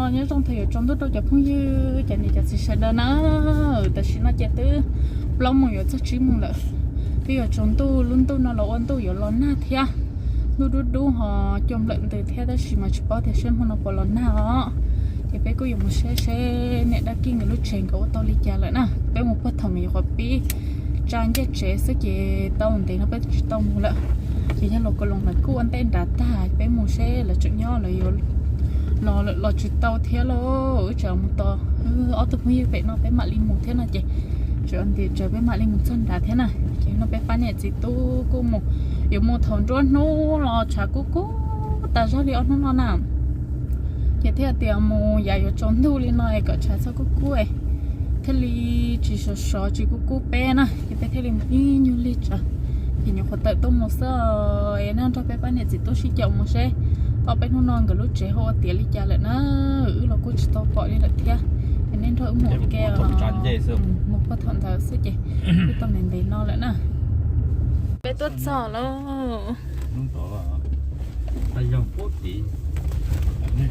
Nyob zoo thaum yuav tsaus ntuj rau cov phooj ywg, cov niam cov txiv sawv daws na. Tam sim no ces twb plaub moos yuav txog tsib moos lawm. Twb yuav tsaus ntuj, lub ntuj no los ua ntuj yuav los nag thiab. Ntuj dub dub ho cua nplawm ntws thiab tab sis mas tsis paub tias seb hmo no puas los nag os. Ces peb kuj yuav mus saib seb niam dab kij nkawd lub tsev nkawd ua tau li cas lawm na. Peb mus puag thaum yuav qhov pib tsa ncej tsev xwb ces tau ntev no peb tsis tau mus lawm. Ces yog los Koos Loos lawv kuj ua ntej nrad tag, peb mus seb lawv tseem nyob lawv yuav los lawm los tsis tau thiab lauj. Wb tseem mus tos ob tug phooj ywg pem no peb mam li mus thiab no ces tseem nti tsaws peb mam li mus txog nrad thiab na. Ces no peb pab niam txiv tub kuj mus, yuav mus thaum nruab hnub los tshav kub kub tas zog li ob hnub no na. Ces thiaj tias mus yav yuav tsaus ntuj li no es kom tshav txhob kub kub thiaj li tsis sov sov tsis kub kub peb na, ces peb thiaj li mus ib nyuag lig tsawv. Ces nyuam qhuav tawm tuaj mus xwb, es nej nrog peb pab niam txiv tub sib caum mus seb ob peb hnub no nkawd lub tsev ho ua tiav li cas lawm na. Wb los kuj tsis tau pom li lawm thiab. Es nej nrog wb mus ua ke, mus puag thaum ntawd xwb ces wb tau ntev ntev no lawm na. Peb tuaj txog lauj.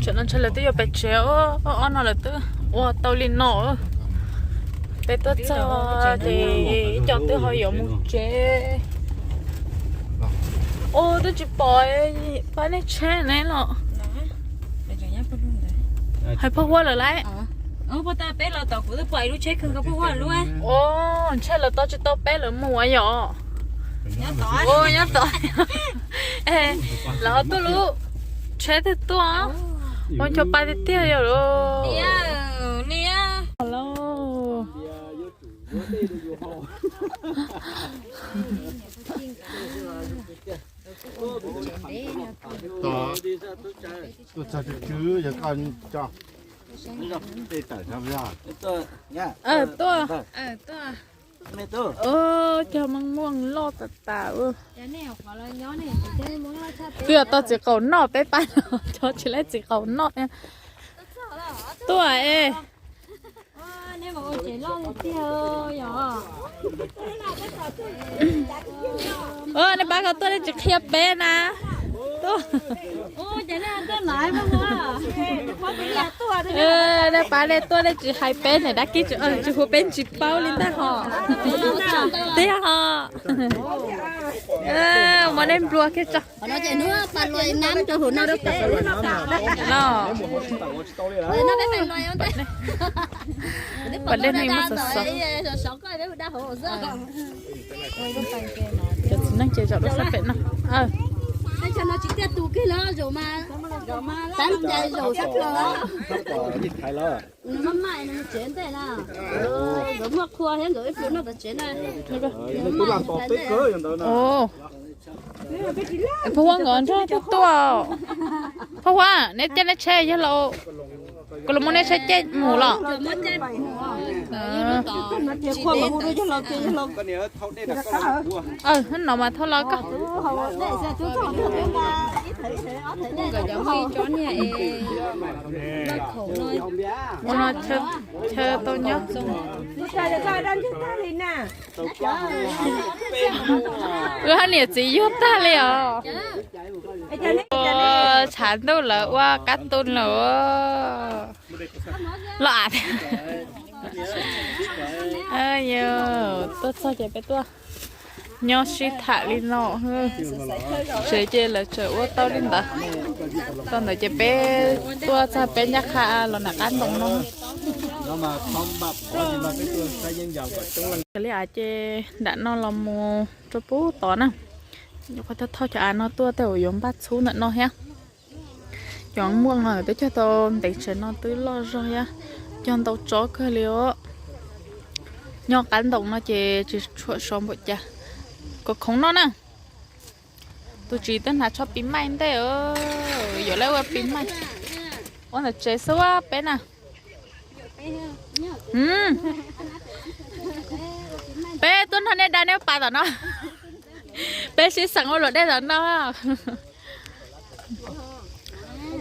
Tam no ntshe lawv twb yuav pem tsev, ob no lawv twb ua tau li no. Peb tuaj txog ces ib co twb ho yuav mus tsev. Ua twb tsis pom pab nej tsheb ne los. Hais phauj Huab lawm lauj. Ua ntshe lawv tos tsis tau peb lawv mus yom. Nyob tod. Lawv ho tuaj lub tsheb twg tuaj. Ua ncho pa tiag tiag yom lauj. Tuaj txog tsw tsw yog koj coj. Tuaj. Cog maj muaj loj tas tas. Twb yog tau txiv qaum noj peb pab no, cov tsis laib txiv qaum noj. Tuaj es. Nej pab ko tuaj nej tsis qhia peb na. Tuaj. Nej pab nej tuaj nej tsis hais peb ne, dab kib tsis hu peb tsis paub li ntag ho. Tiag ho. Muab nej nplua kiag tso. Los. Pom dej no muaj xov xov. Cov txiv neej ces zaum lub sab pem no. Phauj Huab nkawd nrog tuaj tuaj. Phauj Huab, neb caij neb tsheb yog los, kuv los muab neb tsheb caij mus los. No mas thauj los koj. Ua no chaw tau nyob. Wb hab niam txiv yug tag li os. Tshav ntuj lawv ua kab tu lawm. Los a, tuaj txog ces peb tuaj nyob sib tham li no. Tsev ces lawv tseem ua tau li ntawd. Tau ntawd ces peb tuaj txog peb ncaj qha los nram qab ntoo no. Li av ces nram no los mus rau pub tod na. Nyuam qhuav thauj cov av no tuaj tej uas yuav npaj txhub ntawm no thiab. Cov muaj no twb cog tau ntev tsev no twb loj zog thiab, cog ntau tsob kawg li os. Nyob qab ntoo no ces tsis tshua sov npaum cas. Kom khoov no na. Tus tsis twb hnav tsho pis maij ntej, yuav lawv ua pis maij. Ua ntawm tsev xwb peb na. Peb tuaj nrog nej da nej pas tom no. Peb sib xeem ua luam dej tom no.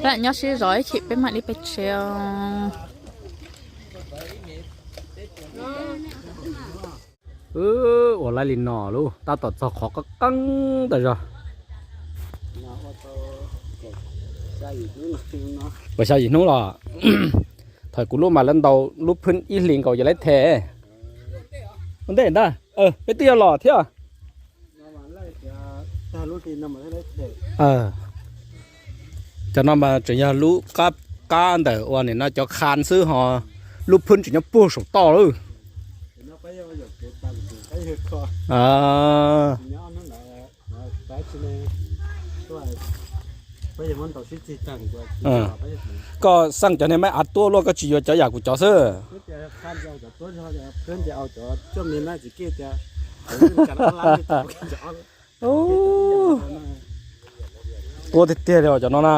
Peb lam nyob sib zov ib chim peb mam li pem tsev os. Ua laib li no lauj, tab tom txog qhov qeeb qeeb tas zog. Puas xya yim hnub los? Thaum kuv lub mas lawv ntaus lub phwb ib hlis nkaus ces laib them. Ua ntej ntag, peb twb yuav los thiab. Cov no mas tseem yog lub qab, qab ntawm ua nim no cov khan xwb ho, lub phwb tseem nyob puag saum toj lawm. Koj xaj cov niag maj av tuab luaj, koj tsis yuav cov yam kuv cov xwb. Tuab tiag tiag li cov no na,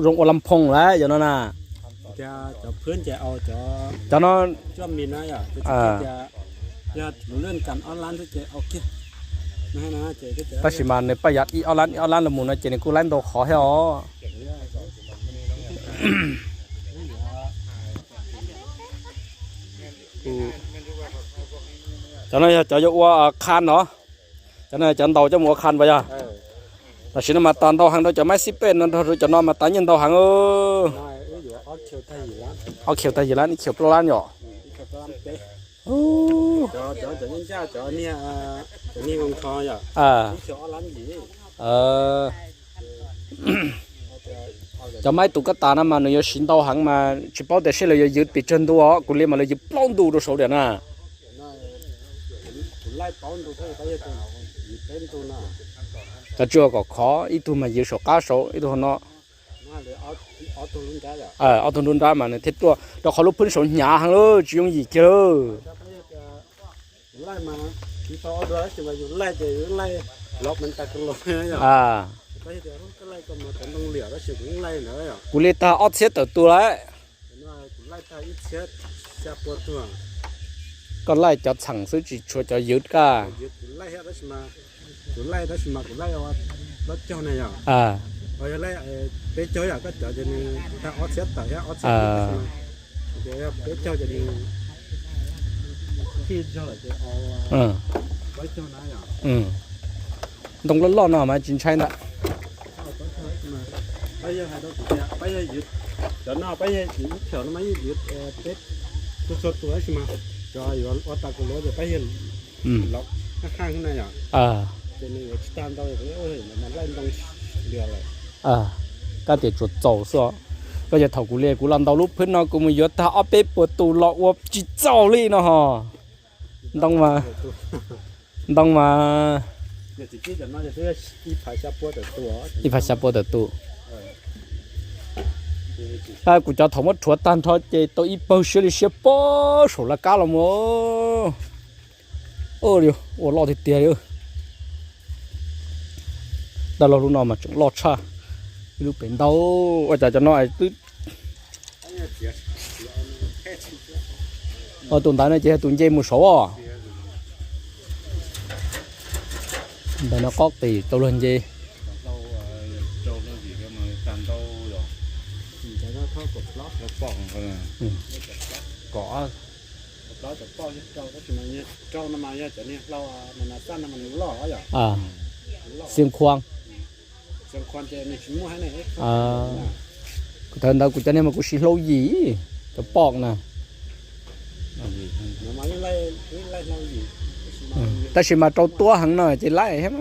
zoo ua lam phoom lawm cov no na. Cov no, tab sis mas nws paj yav ib ob lab ib ob lab los mus no ces nws kuj laib ntau qhov thiab os. Cov no yog cov yuav ua khan no, cov no cov ntaus coj mus ua khan puas yog? Tam sim no mas tas ntau heev rau cov mab xib pej no, nrog rau cov no mas tas nyiaj ntau heev. Ob khiaus tag yim lab, ib khiaus plaub lab yom. Cov mab ib tus kab tas no mas nws yuav siv ntau heev mas tsis paub tias seb lawv yuav ywv pes tsawg ntu os, kuv li mas lawv ywv plaub ntu rau saud diam na. Cov tsis ua kom khov, ib tug mas ywv saum qab saud, ib tug no. Ob tug nruab nrab mas nws thiaj tuaj, rau qhov lub phwb saud hnyav heev lawm, tsis yooj yim kiag lawm. Kuv li tag ob txhiab tawm tus lawm. Koj laij cov txheem xwb tsis tshuav cov ywv kaj. Ntoo loj loj no mas tsis ntshai ntag. Cov no pab yog ib txhia no mas yeej ywv peb tug txhua tus tab sis mas cov yuav ua tas kaus luav ces pab yog los qab qab na yom. Ces nws yuav tsis tag ntau, laij ntoo lias lawm. Koj tias tsuas txaus xwb os. Koj tias thaum kuv li kuv los ntaus lub phwb no kuv mus yuav tag ob peb puas tus los ua tsis txaus li no ho. Ntoo mas, ntoo mas ib phav xya pua tawm tus. Kuv cov thaum muab rhuav tag nrho ces tau ib pawg siab li siab pob saum laj kab los mus. Ua loj tiag tiag li. Dab laug lub no mas tseem loj tshaj. Ib lub pem ntau. Ua cas cov no twb, tus ntawd no ces yog tus nce mus saud os. Ntawm no qob qis tau luag nce. Kom xiab khuam. Thaum ntawd kuv cov niag mas kuv siv hlau yim, cov pom na. Tab sis mas rau tuab heev no ces laij thiab.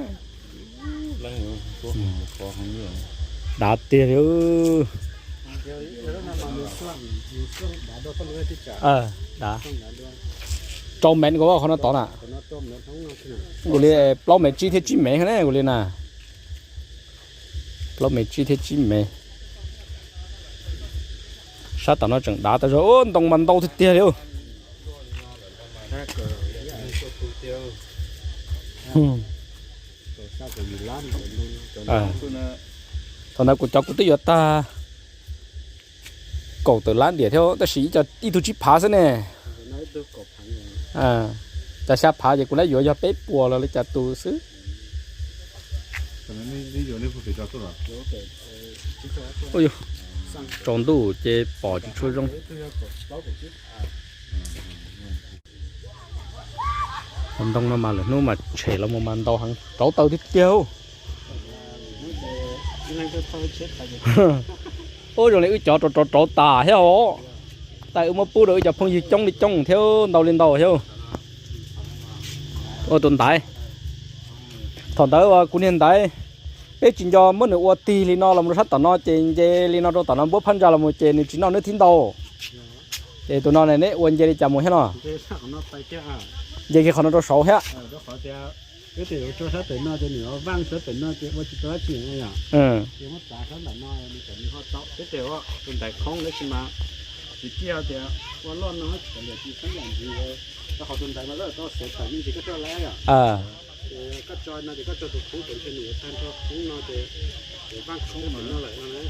Dav tiag li. Dav. Rau mev ko qhov no tod na. Kuv li plaub mev tsib thiab tsib mev ne kuv li na. Plaub mev tsib thiab tsib mev. Sab tom no tseem dav tas zog, ntoo mas ntau tiag tiag li. Thaum ntawd kuv cov kuv twb yuav tag kaum tawm lab diam thiab tab sis ib tug tsib phav xwb ne. Cas xya phav ces kuv lab yuav yog peb puas los li cas tus xwb. Tsaus ntuj ces pom tsis tshua zoo. Ntoo no mas lwm hnub mas tshem los mus mas ntau heev, rauv taws tiag tiag. Ub, zoo li wb cov rau rau rauv tas thiab os. Tais wb muab pub rau wb cov phooj ywg coob li coob thiab ntau li ntau thiab. Ua tus ntaiv, thaum ntawd uas kuv niag ntaiv, peb tsis nco muab nws ua tig li no los rau sab tom no ces nce li no rau tom no npuab phab ntsa los mus ces nws tsis noj nws thib ntau. Ces tus no ne neb ua nce li cas mus thiab no? Nce kiag qhov no rau saud thiab. Wb tias yuav tso sab pem no ces nws vaj sab pem no ces ua tsis tau dab tsi na yom. Ces muab txav sab ntawm no nws kom nws ho tau peb tes ua tus ntaiv khoob tab sis mas tsis kiag tias ua loj no tsis kav liam tsis xeeb yam ntsis. Rau qhov tus ntaiv mas lawv tau xev tawm me ntsis koj thiaj laib yom. Ces koj tso no ces koj tso tus khoob pem ntshe nws yuav tag nrho khoob no ces vaj khoob pem no lawm no na.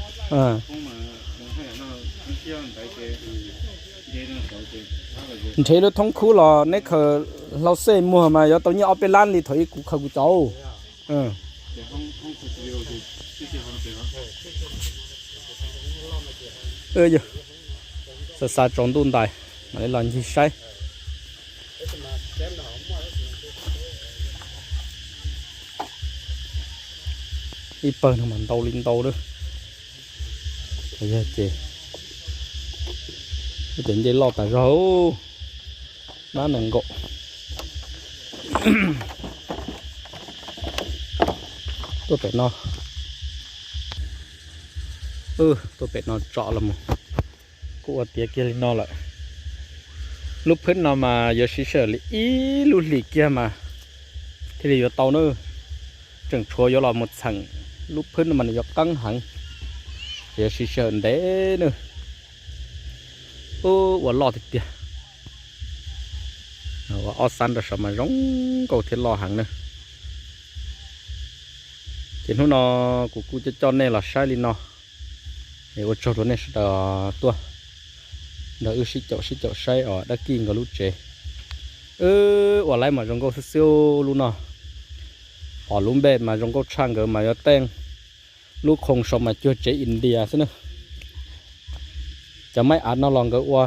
Nrhiav lub thoob khub los neb khaws hlau xej muag mas yuav tau nyiaj ob peb lab li thaum ub kuv khaws kuv cov. Yog, xav xav tsaus ntuj ntais, mam li los ncig saib. Ib pawg no mas ntau li ntau lawm. Yog ces, cov ncej loj tas zog, nab nees nkaum. Tuaj pem no, tuaj pem no tso los mus, kuj ua tiav kiag li no lawm. Lub phwb no mas yuav siv sij hawm li ib lub hlis kiag mas thiaj li yuav tau na. Tseem tshuav yuav los mus txheem lub phwb no mas nws yuav qeeb heev, yuav siv sij hawm ntev na. Ub, ua loj tiag tiag. Ua ob xab rau saum mas zoo nkauj thiab loj heev na. Ces hnub no kuv kuj coj coj nej los saib li no. Es ua tsaug rau nej sawv daws tuaj nrog wb sib caum sib caum saib os dab kij nkawd lub tsev. Wb ua laib mas zoo nkauj xwb xwb lub no. Hos lub npej mas zoo nkauj tshaj nkawd mas yuav teej lub khoos saum mas cuag tsev India xwb na. Cov maib av no los nkawd ua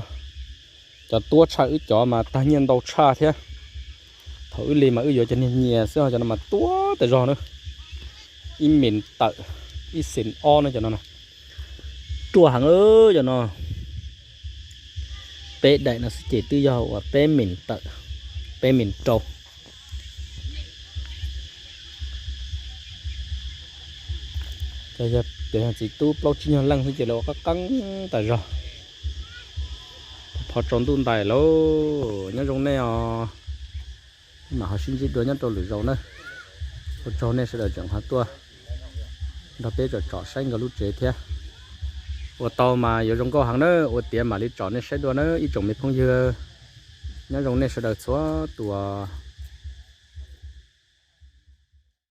cov tuab tshaj wb cov mas tag nyiaj ntau tshaj thiab. Thaum wb li mas wb yuav cov niag nyias xwb, cov no mas tuab tas zog na. Ib mees tawm, ib xees ob na cov no. Ruaj heev cov no. Peb daim no xwb ces twb yog uas peb mees tawm, peb mees rau. Ces yog txiv tub plaub tsib nyuag leej xwb ces lawv ua qab qeeb tas zog. Phov tsaus ntuj ntais lauj, nyob zoo nej os. Mam ho sib ntsib dua nyob rau lwm zaus na. Ua tsaug nej sawv daws tseem ho tuaj nrog peb tsom tsom saib nkawd lub tsev thiab. Ua tau mas yuav zoo nkauj heev na, ua tiav mam li tsom nej saib dua na ib tsoom me phooj ywg. Nyob zoo nej sawv daws txhua tus.